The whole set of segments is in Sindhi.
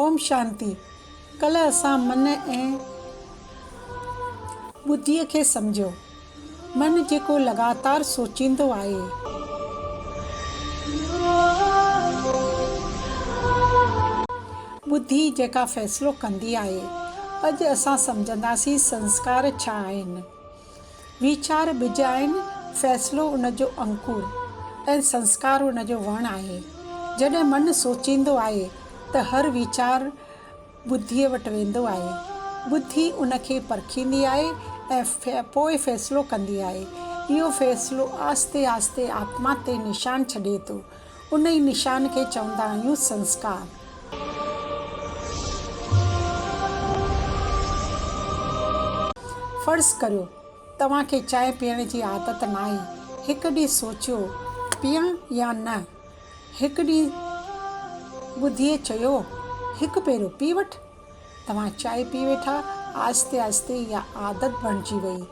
اوم شانتي. ڪلهه اسان من ۽ ٻڌيء کي سمجهيو. من جيڪو لڳاتار سوچيندو آهي. ٻڌي جيڪا فيصلو ڪندي آهي. اڄ اسان سمجهنداسين سنسڪار ڇا آهن. ويچار ٻج آهن، فيصلو ان جو انڪور ۽ سنسڪار ان جو وڻ آهي. جڏهن من سوچيندو آهي ته هر ويچار ٻڌيء وٽ ويندو آهي. ٻڌي ان کي پرکيندي آهي ۽ پوء فيصلو ڪندي آهي. اهو فيصلو آهستي آهستي آتما تي نشان ڇڏي ٿو. ان ئي نشان کي چوندا آهيون سنسڪار. فرض ڪريو توهان کي چانهه پيئڻ جي عادت ناهي. هڪ ڏينهن سوچيو پيئان يا نه؟ هڪ ڏينهن ٻڌيء چيو، هڪ ڀيرو پي وٺ. توهان چانهه پي ويٺا، آهستي آهستي اها عادت بڻجي وئي.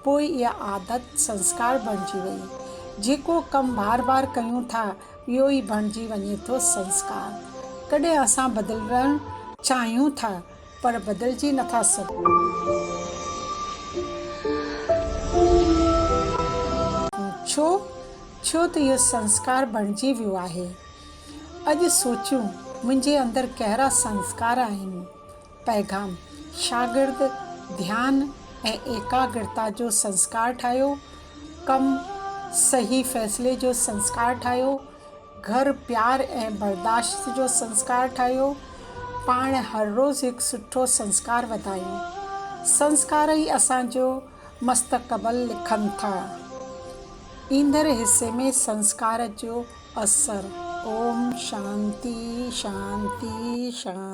پوء اها عادت سنسڪار بڻجي وئي. جيڪو ڪم بار بار ڪيون ٿا، اهو ئي بڻجي وڃي ٿو سنسڪار. ڪڏهن اسان بدلڻ چاهيون ٿا، پر بدلجي نٿا سگهون. ڇو؟ ڇو ته اهو سنسڪار بڻجي ويو آهي. اڄ سوچيون منهنجي اندر ڪهڙا سنسڪار آهن؟ پيغام، شاگرد ڌيان ۽ ايڪاگرتا جو سنسڪار ٺاهيو، ڪم، صحيح فيصلي جو سنسڪار ٺاهيو، گهر پيار ۽ برداشت جو سنسڪار ٺاهيو، پاڻ هر روز هڪ سٺو سنسڪار وڌايون. سنسڪار ئي اسان جو مستقبل لکن ٿا. ايندڙ حصي ۾ سنسڪار جو اثر. اوم شانتي شانتي شانتي.